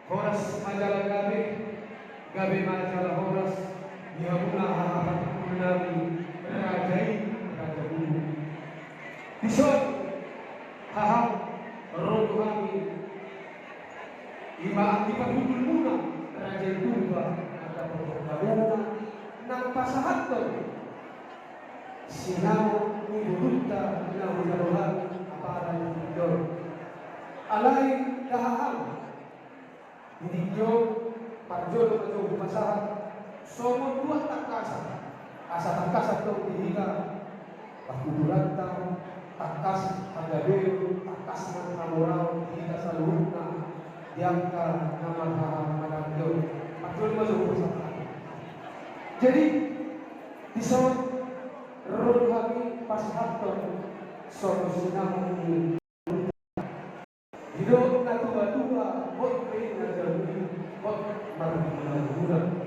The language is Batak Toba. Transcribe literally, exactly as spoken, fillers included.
Horas ma jala gabe, gabe ma jala horas di hamuna haha parhundul nami, raja i, raja i. Dison, haha, ro do hami, ima di parhundulmuna, raja i Purba, na dapothon hamuna, nang pasahathon sinamot ni boruta na hujalo hami apala di tingki on. Alai da haha, di tingki on, parjolo ma jo hupasahat songon tuak tangkasan, asa tangkasan do di hita parhundulanta, tangkas hagabeon, tangkas hamoraon di hita saluhutna, di angka na marhahamaranggi on. Parjolo ma jo hupasahat. Jadi, dison ro do hami pasahathon songon sinamot ni Didok natuatua, hot pe na jabu i, hot marguna-guna.